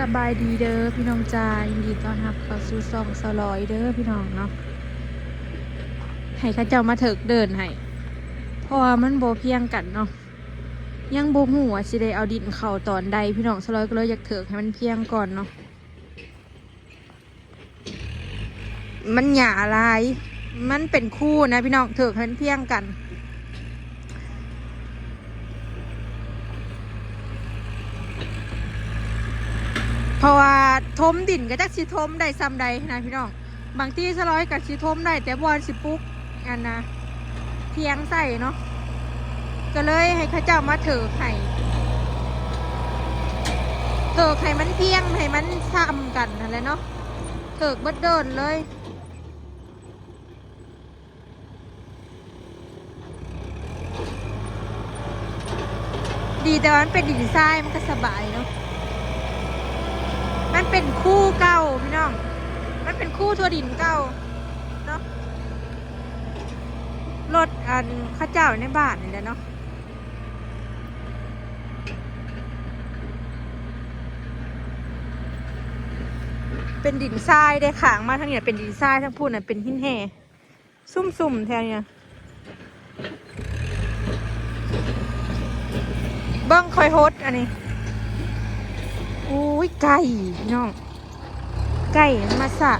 ສະບາຍດີເດີພີ່ນ້ອງຈ້າ ຍິນດີຕ້ອນຮັບເຂົ້າສູ່ຊ່ອງສາວລອຍເດີພີ່ນ້ອງເນາະ. ໃຫ້ເຂົາເຈົ້າມາເຖິກເດີ່ນໃຫ້ ເພາະວ່າມັນບໍ່ພຽງກັນເນາະ ຍັງບໍ່ຮູ້ວ່າຊິໄດ້ເອົາດິນເຂົ້າຕອນໃດພີ່ນ້ອງ. ສາວລອຍກໍເລີຍຢາກເຖິກໃຫ້ມັນພຽງກ່ອນເນາະ. ມັນຫຍ້າຫຼາຍ ມັນເປັນຄູນະພີ່ນ້ອງ ເຖິກໃຫ້ມັນພຽງກັນ ເພາະວ່າຖົມດິນກໍຈັກຊິຖົມໄດ້ສ່ຳໃດນະພີ່ນ້ອງ. ບາງທີສາວລອຍກໍຊິຖົມໄດ້ ແຕ່ບໍ່ຊິປຸກ ອັນນະ ຖຽງໃສ່ເນາະ ກໍເລີຍໃຫ້ເຂົາເຈົ້າມາເຖິກໃຫ້ ເຖິກໃຫ້ມັນພຽງ ໃຫ້ມັນສ່ຳກັນຫັ້ນແຫຼະເນາະ ເຖິກເບິດເດີ່ນເລີຍ. ດີແຕ່ວ່າມັນເປັນດິນຊາຍ ມັນກໍສະບາຍເນາະ. ມັນເປັນຄູເກົ່າພີ່ນ້ອງ ມັນເປັນຄູຖົ່ວດິນເກົ່າເນາະ ລົດອັນເຂົາເຈົ້າໃນບ້ານນີ້ແຫຼະເນາະ. ເປັນດິນຊາຍເດ້ ຂ້າງມາທາງນີ້ເປັນດິນຊາຍ ທາງພຸ້ນນະເປັນຫີນແຮ່ ຊຸ່ມໆ ແຖວນີ້ນະ. ເບິ່ງຂ້ອຍຫົດອັນນີ້ ໂອ້ຍ ໄກ່ພີ່ນ້ອງ ໄກ່ມັນມາສະ.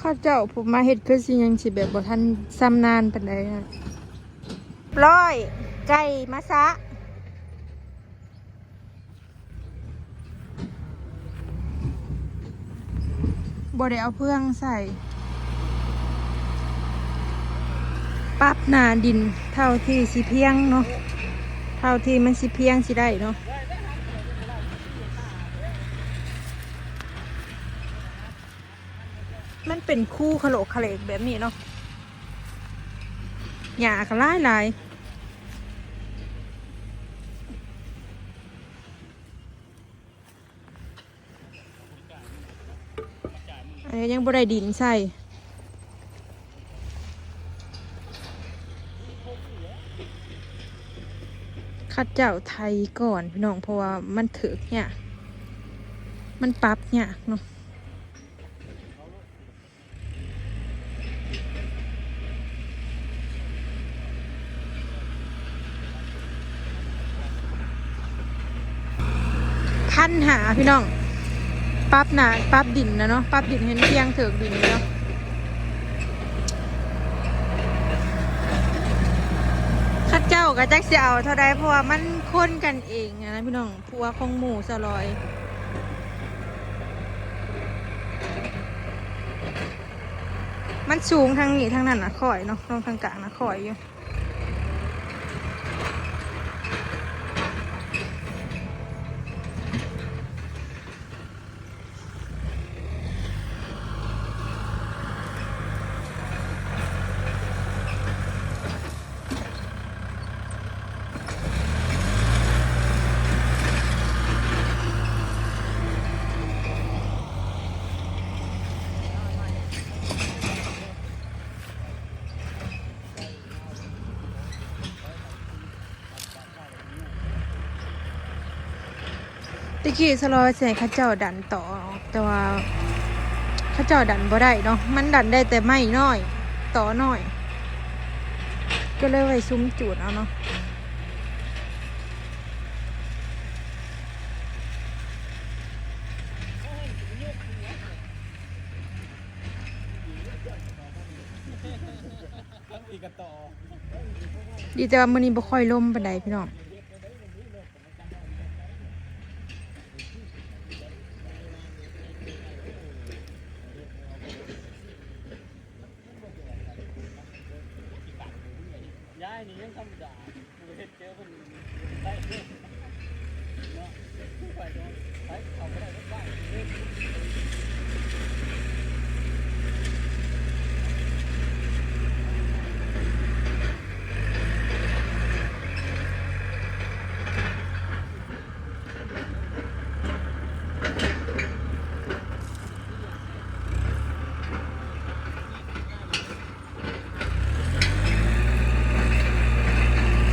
ເຂົາເຈົ້າຜູ້ມາເຮັດຄືຊິຍັງຊິແບບບໍ່ທັນຊຳນານປານໃດນະ. ຮ້ອຍ ໄກ່ມາຊະ. ບໍ່ໄດ້ເອົາເຟືອງໃສ່ ປັບໜ້າດິນເທົ່າທີ່ຊິພຽງເນາະ ເທົ່າທີ່ມັນຊິພຽງຊິໄດ້ເນາະ. ມັນເປັນຄູຂະໂຫຼກຂະເຫຼກແບບນີ້ເນາະ ຫຍ້າກໍຫຼາຍໆ. ອັນນີ້ຍັງບໍ່ໄດ້ດິນໃສ່ ເຂົາເຈົ້າໄຖກ່ອນພີ່ນ້ອງ ເພາະວ່າມັນຖືກຍາກ ມັນປັບຍາກເນາະ. ພັນຫ້າ ພີ່ນ້ອງ ປັບໜ້າ ປັບດິນນະເນາະ ປັບດິນໃຫ້ມັນພຽງເຖິກດິນເນາະ. ເຂົາເຈົ້າກໍຈັກຊິເອົາເທົ່າໃດ ເພາະວ່າມັນຄົນກັນເອງນະພີ່ນ້ອງ. ຜົວຂອງໝູ່ສາວລອຍ ມັນສູງທາງນີ້ທາງນັ້ນນະຂ້ອຍເນາະ ລົງທາງກາງນະຂ້ອຍຢູ່. ແຕ່ກີ້ສາວລອຍຊິໃຫ້ເຂົາເຈົ້າດັນຕໍ່ ແຕ່ວ່າເຂົາເຈົ້າດັນບໍ່ໄດ້ເນາະ ມັນດັນໄດ້ແຕ່ໄມ້ນ້ອຍ ຕໍນ້ອຍ ກໍເລີຍໄວ້ສຸມຈູດເອົາເນາະ. ດີແຕ່ວ່າມື້ນີ້ບໍ່ຄ່ອຍລົມປານໃດພີ່ນ້ອງ. ມັນບໍ່ເປັນຫຍັງ ມັນບໍ່ເປັນຫຍັງ ທຳມະດາ ບໍ່ເຫັນເຈີເພິ່ນໄດ້ເນາະ ໄປເຂົ້າບໍ່ໄດ້ ໄປເຂົ້າບໍ່ໄດ້.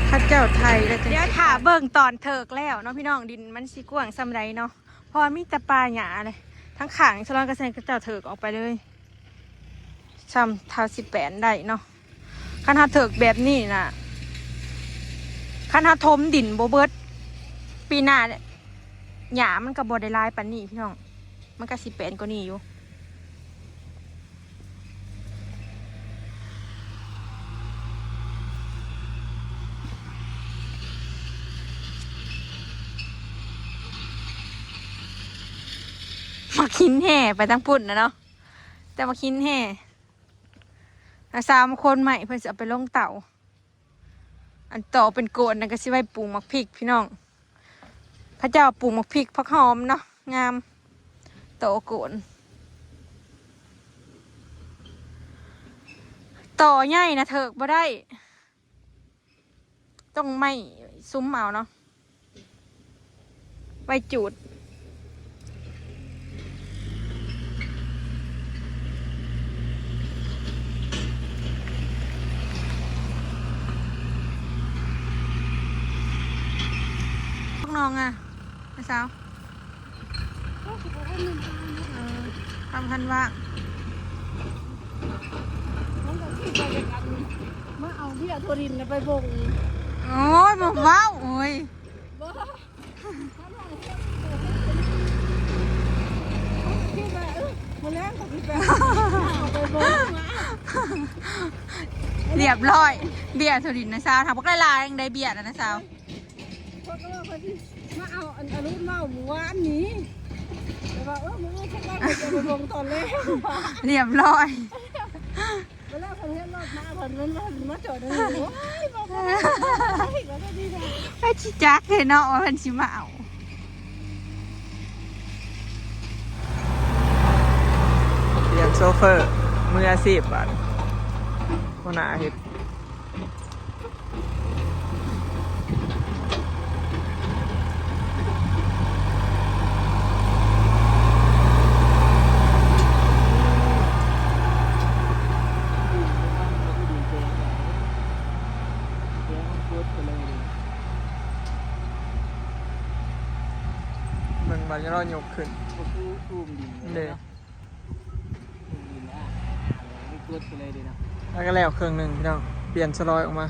ເຂົາເຈົ້າໄຖແລ້ວ ດຽວຖ້າເບິ່ງຕອນເທີກແລ້ວເນາະພີ່ນ້ອງ ດິນມັນຊິກວ້າງສ່ຳໃດເນາະ ເພາະວ່າມີແຕ່ປ່າຫຍ້າເລີຍ ທັງຂ້າງສະຫຼອນກະແຊງເຂົາເຈົ້າເທີກອອກໄປເລີຍ ສ່ຳເທົ່າຊິແປນໄດ້ເນາະ. ຄັນເຮົາເທີກແບບນີ້ນະ ຄັນເຮົາຖົມດິນບໍ່ເບິດ ປີໜ້າຫຍ້າມັນກໍບໍ່ໄດ້ຫຼາຍປານນີ້ພີ່ນ້ອງ ມັນກໍຊິແປນກວ່ານີ້ຢູ່. ໝາກຫີນແຫ່ໄປທາງພຸ້ນນະເນາະ ແຕ່ໝາກຫີນແຫ່ ອ່າ ສາມຄົນໄມ້ເພິ່ນຊິເອົາໄປລົງເຕົາ ອັນຕໍເປັນໂກນນັ້ນກໍຊິໄວ້ປູກໝາກພິກພີ່ນ້ອງ ເຂົາເຈົ້າປູກໝາກພິກຜັກຫອມເນາະ ງາມ ຕໍໂກນ ຕໍໃຫຍ່ນະເທີກບໍ່ໄດ້ ຕ້ອງໄມ້ສຸມເອົາເນາະ ໄວ້ຈູດ ພວກນ້ອງອະ ນ້າສາວ ເອີ ທຳພັນວ່າ ມັນກໍຄືກັນ ມາເອົາເບ້ຍຖົ່ວດິນນະໄປບົ່ງ. ໂອ້ຍ ບໍ່ເວົ້າ ໂອ້ຍ ບໍ່ ເຮົາຄິດວ່າ ເອີ ມື້ແລງເຂົາຊິໄປເອົາໄປບົ່ງມາ ລຽບຮ້ອຍ ເບ້ຍຖົ່ວດິນນະສາວ ຖ້າບໍ່ໄດ້ຫຼາຍຍັງໄດ້ເບ້ຍນະ ນະສາວ. ເພິ່ນກໍວ່າເພິ່ນຊິມາເອົາ ອັນອາລຸນເວົ້າມື້ວານນີ້ ແຕ່ວ່າ ເອີ ມື້ອື່ນເພິ່ນວ່າເພິ່ນຈະມາລົງຕອນແລງ ລຽບຮ້ອຍ ເວລາເພິ່ນເຫັນລົດມາ ເພິ່ນ ເພິ່ນວ່າມາຈອດຢູ່ນີ້ ໂອ້ຍ ບໍ່ ບໍ່ໄດ້ ບໍ່ໄດ້ດີແທ້ ໃຜຊິຈັກເດ້ເນາະວ່າເພິ່ນຊິມາເອົາ ປ່ຽນໂຊເຟີມືອາຊີບບາດນີ້ ຫົວໜ້າເຮັດ. ເບິ່ງບາດນີ້ລາວຍົກຂຶ້ນ ເດ້. ແລ້ວກໍແລ້ວເຄິ່ງໜຶ່ງພີ່ນ້ອງ ປ່ຽນສະລອຍອອກມາ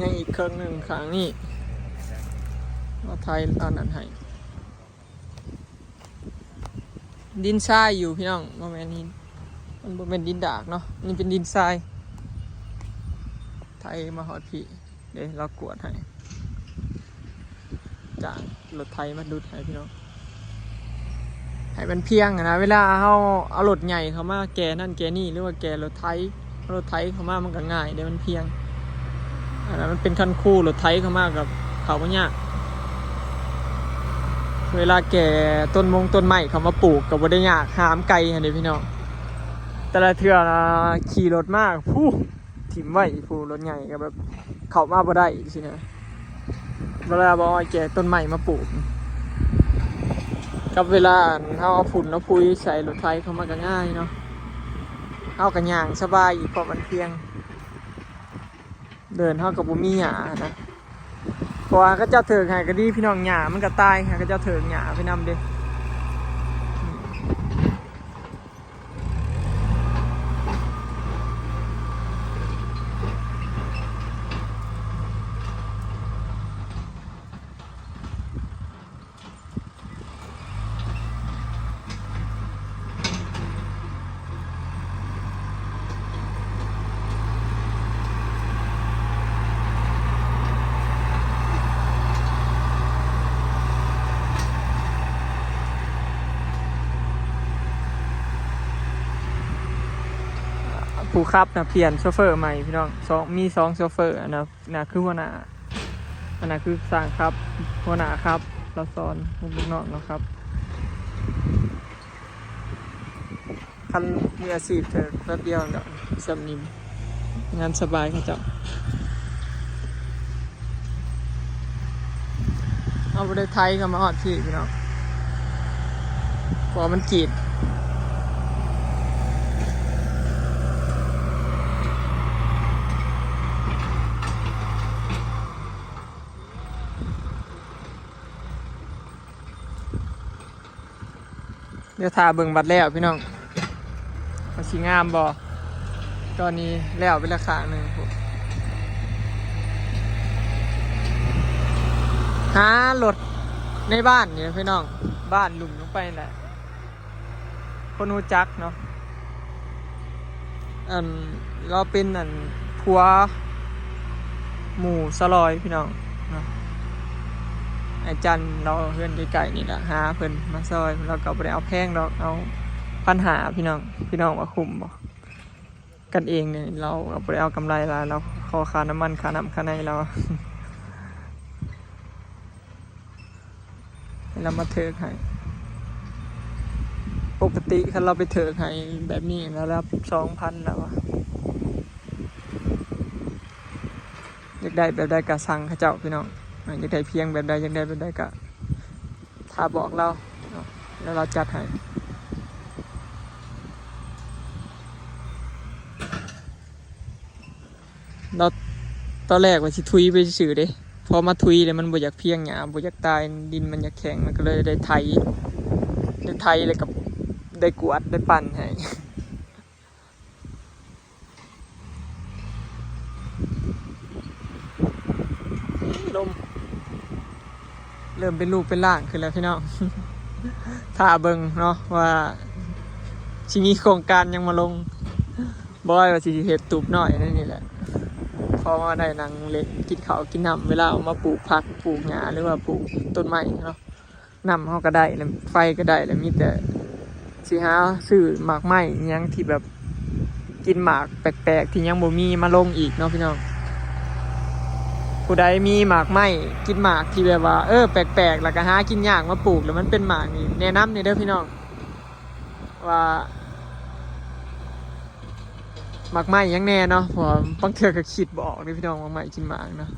ຍັງອີກເຄິ່ງໜຶ່ງຂ້າງນີ້ ເອົາໄຖອັນນັ້ນໃຫ້. ດິນຊາຍຢູ່ພີ່ນ້ອງ ບໍ່ແມ່ນຫີນ ມັນບໍ່ແມ່ນດິນດາກເນາະ ນີ້ເປັນດິນຊາຍ ໄຖມາຮອດພີ້ເດ້ ລາວກວດໃຫ້ ຈ້າງລົດໄຖມາດຸດໃຫ້ພີ່ນ້ອງ ໃຫ້ມັນພຽງຫັ້ນນະ ເວລາເຮົາເອົາລົດໃຫຍ່ເຂົ້າມາແກ່ນັ້ນແກ່ນີ້ ຫຼືວ່າແກ່ລົດໄຖ ເອົາລົດໄຖເຂົ້າມາມັນກໍງ່າຍເດ້ ມັນພຽງ ອັນນັ້ນມັນເປັນຄັນຄູລົດໄຖເຂົ້າມາກໍເຂົ້າບໍ່ຍາກ ເວລາແກ່ຕົ້ນມົງຕົ້ນໄມ້ເຂົ້າມາປູກກໍບໍ່ໄດ້ຍາກ ຫາມໄກຫັ້ນເດ້ພີ່ນ້ອງ ແຕ່ລະເທື່ອຂີ່ລົດມາ ພຸ້ ຖິ້ມໄວ້ພຸ້ ລົດໃຫຍ່ກໍແບບເຂົ້າມາບໍ່ໄດ້ຊີ້ນະ ເວລາບໍ່ອ້ອຍແກ່ຕົ້ນໄມ້ມາປູກ ກັບເວລາເຮົາເອົາຝຸ່ນເອົາຝຸ່ນໃສ່ລົດໄຖເຂົ້າມາກໍງ່າຍເນາະ ເຮົາກໍຍ່າງສະບາຍອີກ ເພາະມັນພຽງ ເດີ່ນເຮົາກໍບໍ່ມີຫຍ້າຫັ້ນນະ ເພາະວ່າເຂົາເຈົ້າເທີກໃຫ້ກໍດີພີ່ນ້ອງ ຫຍ້າມັນກໍຕາຍ ເຂົາເຈົ້າເທີກຫຍ້າໄປນຳເດ້. ເ ຜູ້ຂັບນະປ່ຽນໂຊເຟີໃໝ່ພີ່ນ້ອງ ສອງ ມີສອງໂຊເຟີ ອັນນະ ນະຄືຫົວໜ້າ ອັນນະຄືຊ່າງຂັບ ຫົວໜ້າຂັບ ລາວສອນລູກນ້ອງລາວຂັບ. ຄັນມືອາຊີບເທື່ອແປັບດຽວດອກ ສ່ຳນີ້ງານສະບາຍເຂົາເຈົ້າ. ເຮົາບໍ່ໄດ້ໄຖເຂົ້າມາຮອດພີ້ພີ່ນ້ອງ ເພາະວ່າມັນກີດ. ດຽວຖ້າເບິ່ງບັດແລ້ວພີ່ນ້ອງ ວ່າຊິງາມບໍ່. ຕອນນີ້ແລ້ວໄປແລ້ວຂ້າງໜຶ່ງພຸ້ນ ຫາລົດໃນບ້ານນີ້ພີ່ນ້ອງ ບ້ານລຸ່ມລົງໄປແຫຼະ ຄົນຮູ້ຈັກເນາະ. ອັນ ລາວເປັນ ອັນ ຜົວໝູ່ສະຫຼອຍພີ່ນ້ອງເນາະ. ອ້າຍຈັນລາວເຮືອນໃກ້ໆນີ້ລະ ຫາເພິ່ນມາຊ່ອຍ ລາວກໍບໍ່ໄດ້ເອົາແພງດອກ ເອົາພັນຫ້າພີ່ນ້ອງ. ພີ່ນ້ອງວ່າຄຸ້ມບໍ່? ກັນເອງນີ້ ລາວກໍບໍ່ໄດ້ເອົາກຳໄລຫຼາຍ ລາວຂໍຄ່ານ້ຳມັນ ຄ່ານ້ຳ ຄ່າໃນລາວ. ໃຫ້ລາວມາເທີກໃຫ້ ປົກກະຕິຄັນລາວໄປເທີກໃຫ້ແບບນີ້ລະດັບສອງພັນແລ້ວອະ. ຢາກໄດ້ແບບໃດກະສັ່ງເຂົາເຈົ້າພີ່ນ້ອງ ຢາກໄດ້ພຽງແບບໃດ ຢາກໄດ້ແບບໃດກະຖ້າບອກລາວເນາະ ແລ້ວລາວຈັດໃຫ້. ລາວ ຕອນແລກວ່າຊິທຸຍໄປຊື່ໆເດ້ ພໍມາທຸຍແລ້ວມັນບໍ່ຢາກພຽງຫຍ້າ ບໍ່ຢາກຕາຍ ດິນມັນຢາກແຂງ ມັນກໍເລີຍໄດ້ໄຖ ໄດ້ໄຖແລ້ວກໍໄດ້ກວາດ ໄດ້ປັ່ນໃຫ້. ລົມ ເລີ່ມເປັນຮູບເປັນຮ່າງຂຶ້ນແລ້ວພີ່ນ້ອງ. ຖ້າເບິ່ງເນາະວ່າຊິມີໂຄງການຫຍັງມາລົງ. ບອຍວ່າຊິເຮັດຕູບນ້ອຍໃນນີ້ແຫຼະ ພໍມາໄດ້ນັ່ງເຫຼັ້ນກິນເຂົ້າກິນນ້ຳ ເວລາເອົາມາປູກຜັກປູກຫຍ້າ ຫຼືວ່າປູກຕົ້ນໄມ້ເນາະ. ນ້ຳເຮົາກໍໄດ້ແລ້ວ ໄຟກໍໄດ້ແລ້ວ ມີແຕ່ຊິຫາຊື້ໝາກໄມ້ອີ່ຫຍັງທີ່ແບບກິນໝາກແປກໆ ທີ່ຍັງບໍ່ມີມາລົງອີກເນາະພີ່ນ້ອງ. ຜູ້ໃດມີໝາກໄມ້ ກິນໝາກທີ່ແບບວ່າ ເອີ ແປກໆ ແລ້ວກໍຫາກິນຍາກມາປູກ ແລ້ວມັນເປັນໝາກນີ້ ແນະນຳແດ່ເດີພີ່ນ້ອງ ວ່າໝາກໄມ້ຫຍັງແດ່ເນາະ ເພາະວ່າບາງເທື່ອກໍຄິດບໍ່ອອກເດ້ພີ່ນ້ອງ ໝາກໄມ້ກິນໝາກເນາະ.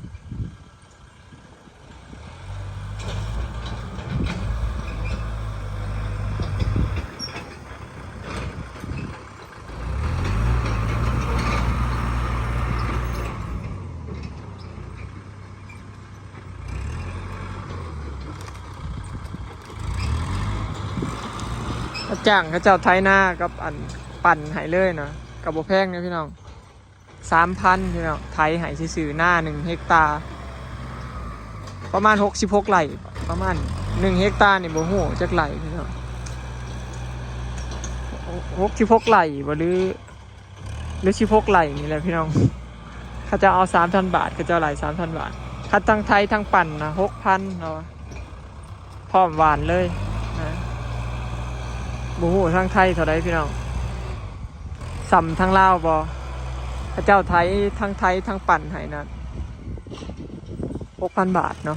ຮັບຈ້າງເຂົາເຈົ້າໄຖນາກັບອັນປັ່ນໃຫ້ເລີຍເນາະ ກໍບໍ່ແພງເດ້ພີ່ນ້ອງ. ສາມພັນພີ່ນ້ອງ ໄຖໃຫ້ຊື່ໆ ນາໜຶ່ງເຮັກຕາ ປະມານຫົກສິບຫົກໄຮ່ ປະມານໜຶ່ງເຮັກຕານີ້ ບໍ່ຮູ້ຈັກໄຮ່ພີ່ນ້ອງ ຫົກສິບຫົກໄຮ່ບໍ່ ຫຼື ຫຼືສິບຫົກໄຮ່ນີ້ແຫຼະພີ່ນ້ອງ. ເຂົາເຈົ້າເອົາສາມພັນບາດ ເຂົາເຈົ້າໄລ່ສາມພັນບາດ ຄັນທັງໄຖທັງປັ່ນນະ ຫົກພັນເນາະ. ພ້ອມຫວ່ານເລີຍນະ ບໍ່ຮູ້ທາງໄທເທົ່າໃດພີ່ນ້ອງ ສ່ຳທາງລາວບໍ່? ເຂົາເຈົ້າໄຖ ທັງໄຖທັງປັ່ນໃຫ້ນະ ຫົກພັນບາດເນາະ.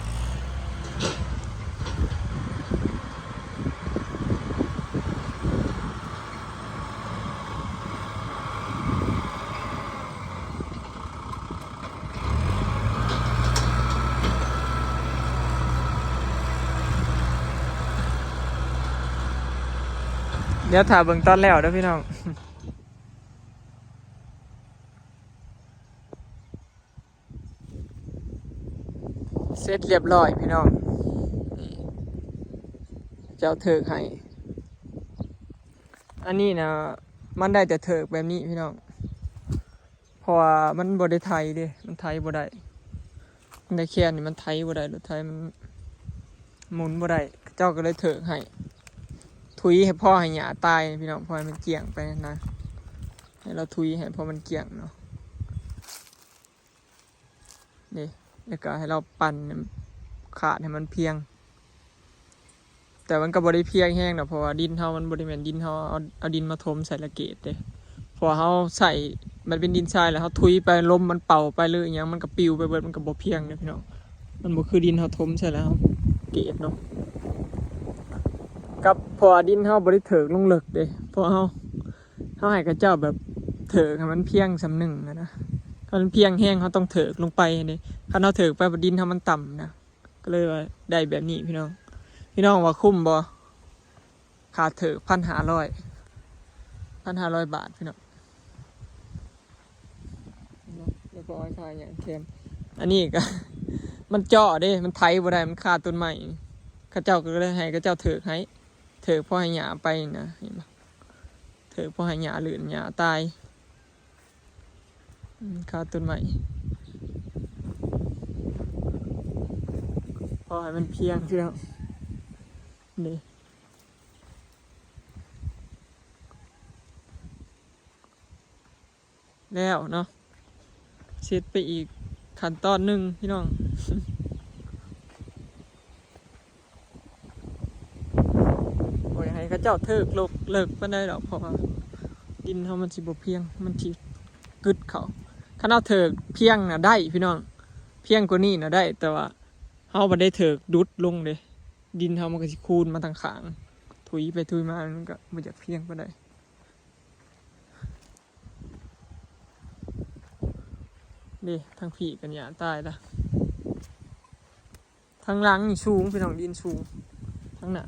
ດຽວຖ້າເບິ່ງຕອນແລ້ວເດີພີ່ນ້ອງ. ເສັດລຽບລ້ອຍພີ່ນ້ອງ ນີ້ ເຈົ້າເທີກໃຫ້. ອັນນີ້ນະ ມັນໄດ້ແຕ່ເທີກແບບນີ້ພີ່ນ້ອງ ເພາະວ່າມັນບໍ່ໄດ້ໄຖເດ້ ມັນໄຖບໍ່ໄດ້ ໄດ້ແຄນນີ້ມັນໄຖບໍ່ໄດ້ ລົດໄຖມັນໝູນບໍ່ໄດ້ ເຂົາເຈົ້າກໍເລີຍເທີກໃຫ້ ທຸຍໃຫ້ພໍໃຫ້ຫຍ້າຕາຍພີ່ນ້ອງ ພໍໃຫ້ມັນກ້ຽງໄປນະ ໃຫ້ລາວທຸຍໃຫ້ພໍມັນກ້ຽງເນາະ. ນີ້ ແລ້ວກໍໃຫ້ລາວປັ່ນຂາດໃຫ້ມັນພຽງ ແຕ່ມັນກໍບໍ່ໄດ້ພຽງແຮງດອກ ເພາະວ່າດິນເຮົາມັນບໍ່ໄດ້ແມ່ນດິນເຮົາເອົາ ເອົາດິນມາຖົມໃສ່ລະເກດເດ້ ເພາະວ່າເຮົາໃຊ້ ມັນເປັນດິນຊາຍແລ້ວເຮົາທຸຍໄປ ລົມມັນເປົ່າໄປ ຫຼືອີ່ຫຍັງ ມັນກໍປິວໄປເບິດ ມັນກໍບໍ່ພຽງເດ້ພີ່ນ້ອງ. ມັນບໍ່ຄືດິນເຮົາຖົມໃສ່ແລ້ວເຮົາເກດເນາະ ກັບ ເພາະວ່າດິນເຮົາບໍ່ໄດ້ເທີກລົງເລິກເດ້ ເພາະເຮົາ ເຮົາໃຫ້ເຂົາເຈົ້າແບບເທີກໃຫ້ມັນພຽງສ່ຳໜຶ່ງນະ ຄັນມັນພຽງແຮງເຮົາຕ້ອງເທີກລົງໄປເດ້. ຄັນເຮົາເທີກໄປ ດິນເຮົາມັນຕ່ຳນະ ກໍເລີຍວ່າໄດ້ແບບນີ້ພີ່ນ້ອງ. ພີ່ນ້ອງວ່າຄຸ້ມບໍ່? ຄ່າເທີກພັນຫ້າຮ້ອຍ ພັນຫ້າຮ້ອຍບາດພີ່ນ້ອງ. ແລ້ວກໍອ້ອຍຄາຫຍັງແຄມ ອັນນີ້ກໍ ມັນເຈາະເດ້ ມັນໄຖບໍ່ໄດ້ ມັນຄາຕົ້ນໄມ້. ເຂົາເຈົ້າກໍເລີຍໃຫ້ເຂົາເຈົ້າເທີກໃຫ້ ເທີກພໍໃຫ້ຫຍ້າໄປນະ ເຫັນບໍ່? ເທີກພໍໃຫ້ຫຍ້າລື່ນຫຍ້າຕາຍ ອືມ ຄາຕົ້ນໄມ້ ພໍໃຫ້ມັນພຽງພີ່ນ້ອງ ນີ້. ແລ້ວເນາະ ເສັດໄປອີກຂັ້ນຕອນໜຶ່ງພີ່ນ້ອງ. ບໍ່ຢາກໃຫ້ເຂົາເຈົ້າເທີກເລິກ ເລິກປານໃດດອກ ເພາະວ່າດິນເຮົາມັນຊິບໍ່ພຽງ ມັນຊິກຶດເຂົ້າ. ຄັນເຮົາເທີກພຽງນະໄດ້ພີ່ນ້ອງ ພຽງກວ່ານີ້ນະໄດ້ ແຕ່ວ່າເຮົາບໍ່ໄດ້ເທີກດຸດລົງເດ້ ດິນເຮົາມັນກໍຊິຄູນມາທາງຂ້າງ ທຸຍໄປທຸຍມາ ມັນກໍບໍ່ຢາກພຽງປານໃດ. ນີ້ທາງພີ້ກໍຫຍ້າຕາຍລະ ທາງຫຼັງນີ້ສູງພີ່ນ້ອງ ດິນສູງ ທາງໜ້າ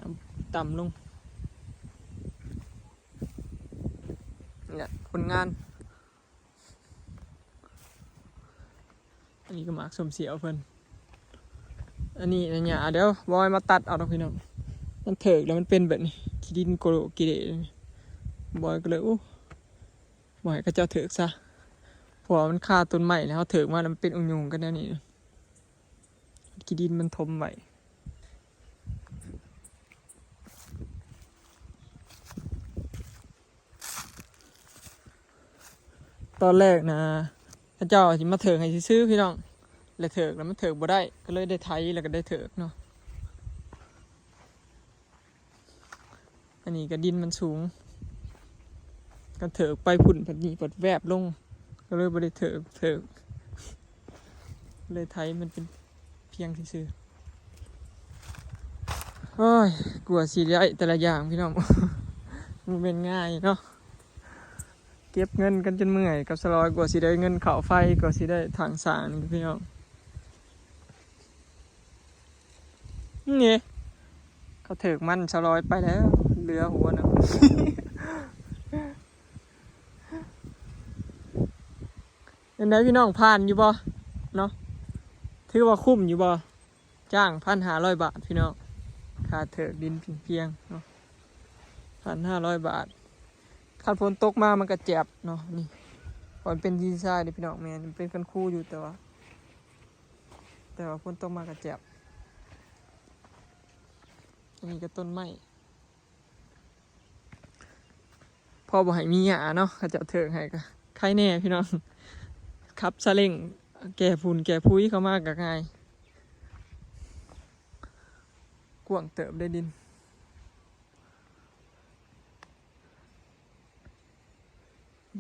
ຕ່ຳລົງ. ນີ້ແຫຼະຜົນງານ. ອັນນີ້ກໍໝາກສົ້ມສຽວເພິ່ນ ອັນນີ້ນະຫຍ້າ ດຽວບອຍມາຕັດເອົາດອກພີ່ນ້ອງ. ມັນເຖິກແລ້ວມັນເປັນແບບນີ້ ຂີ້ດິນໂກໂລກຂີ້ເດ. ບອຍກໍເລີຍ ໂອ້ ບໍ່ໃຫ້ເຂົາເຈົ້າເຖິກຊະ ເພາະວ່າມັນຄາຕົ້ນໄມ້ແລ້ວ ເຮົາເຖິກມາແລ້ວມັນເປັນອົງຍຸງກັນແນວນີ້ ຂີ້ດິນມັນຖົມໄວ້. ຕອນແລກນະ ເຂົາເຈົ້າຊິມາເຖິກໃຫ້ຊື່ໆ ພີ່ນ້ອງ ແລະເຖິກແລ້ວມັນເຖິກບໍ່ໄດ້ ກໍເລີຍໄດ້ໄຖ ແລ້ວກໍໄດ້ເຖິກເນາະ. ອັນນີ້ກໍດິນມັນສູງ ຄັນເຖິກໄປພຸ້ນ ບັດນີ້ບັດແວບລົງ ກໍເລີຍບໍ່ໄດ້ເຖິກ ເຖິກ ເລີຍໄຖມັນເປັນພຽງຊື່ໆ. ໂອ້ຍ ກວ່າຊິໄດ້ແຕ່ລະຢ່າງພີ່ນ້ອງ ບໍ່ແມ່ນງ່າຍເນາະ ເກັບເງິນກັນຈົນເມື່ອຍກັບສະຫຼອຍ ກວ່າຊິໄດ້ເງິນເຂົ້າໄຟ ກວ່າຊິໄດ້ຖັງສາງນີ້ພີ່ນ້ອງ. ນີ້ ເຂົາເຖິກມັນສະຫຼອຍໄປແລ້ວ ເຫຼືອຫົວໜຶ່ງ. ເປັນໃດພີ່ນ້ອງ ຜ່ານຢູ່ບໍ່ເນາະ ຖືວ່າຄຸ້ມຢູ່ບໍ່? ຈ້າງພັນຫ້າຮ້ອຍບາດພີ່ນ້ອງ ຄ່າເຖິກດິນພຽງໆເນາະ ພັນຫ້າຮ້ອຍບາດ. ຄັນຝົນຕົກມາມັນກໍແຈບເນາະ ນີ້ ເພາະມັນເປັນດິນຊາຍເດ້ພີ່ນ້ອງ ແມ່ນມັນເປັນຄັນຄູຢູ່ ແຕ່ວ່າ ແຕ່ວ່າຝົນຕົກມາກໍແຈບ. ອັນນີ້ກໍຕົ້ນໄມ້ ພໍບໍ່ໃຫ້ມີຫຍ້າເນາະ ເຂົາເຈົ້າເຖິກໃຫ້ກໍໄຄແດ່ພີ່ນ້ອງ ຂັບຊາເລັງແກ່ຝຸ່ນແກ່ຝຸ່ນເຂົ້າມາກໍງ່າຍ ກວ້າງເຕີບເດ້ດິນ.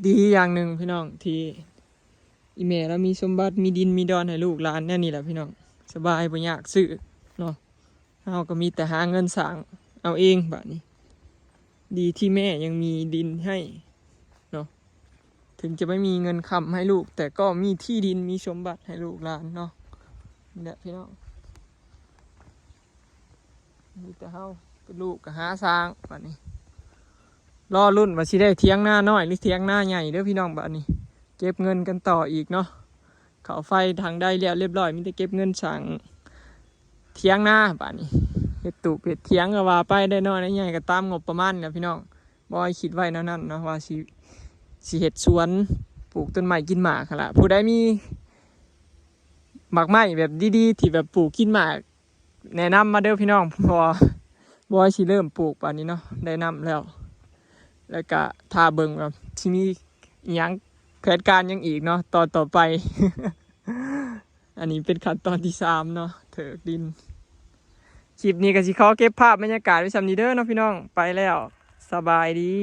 ດີຢ່າງໜຶ່ງພີ່ນ້ອງ ທີ່ອີ່ແມ່ລາວມີສົມບັດ ມີດິນມີດອນໃຫ້ລູກຫຼານແນວນີ້ແຫຼະພີ່ນ້ອງ ສະບາຍ ບໍ່ຍາກຊື້ເນາະ ເຮົາກໍມີແຕ່ຫາເງິນສ້າງເອົາເອງບາດນີ້. ດີທີ່ແມ່ຍັງມີດິນໃຫ້ເນາະ ເຖິງຈະໄມ່ມີເງິນຄ້ຳໃຫ້ລູກ ແຕ່ກໍມີທີ່ດິນ ມີສົມບັດໃຫ້ລູກຫຼານເນາະ. ນີ້ແຫຼະພີ່ນ້ອງ ມີແຕ່ເຮົາເປັນລູກກໍຫາສ້າງບາດນີ້ ລໍລຸ້ນວ່າຊິໄດ້ຖຽງນານ້ອຍ ຫຼືຖຽງນາໃຫຍ່ເດີພີ່ນ້ອງ. ບາດນີ້ເກັບເງິນກັນຕໍ່ອີກເນາະ ເຂົ້າໄຟທາງໃດແລ້ວຮຽບຮ້ອຍ ມີແຕ່ເກັບເງິນສ້າງຖຽງນາບາດນີ້ ເຮັດຕູບເຮັດຖຽງກໍວ່າໄປ ໄດ້ນ້ອຍໄດ້ໃຫຍ່ກໍຕາມງົບປະມານແຫຼະພີ່ນ້ອງ. ບອຍຄິດໄວ້ແນວນັ້ນເນາະ ວ່າຊິ ຊິເຮັດສວນປູກຕົ້ນໄມ້ກິນໝາກຫັ້ນລະ ຜູ້ໃດມີໝາກໄມ້ແບບດີໆ ທີ່ແບບປູກກິນໝາກ ແນະນຳມາເດີພີ່ນ້ອງ ເພາະວ່າບອຍຊິເລີ່ມປູກບາດນີ້ເນາະ ໄດ້ນ້ຳແລ້ວ ແລ້ວກະຖ້າເບິ່ງວ່າຊິມີອີ່ຫຍັງ ແຜນການຫຍັງອີກເນາະ ຕອນຕໍ່ໄປ. ອັນນີ້ເປັນຂັ້ນຕອນທີສາມເນາະ ເຖິກດິນ. ຄລິບນີ້ກໍຊິຂໍເກັບພາບບັນຍາກາດໄວ້ສ່ຳນີ້ເດີເນາະພີ່ນ້ອງ ໄປແລ້ວ ສະບາຍດີ.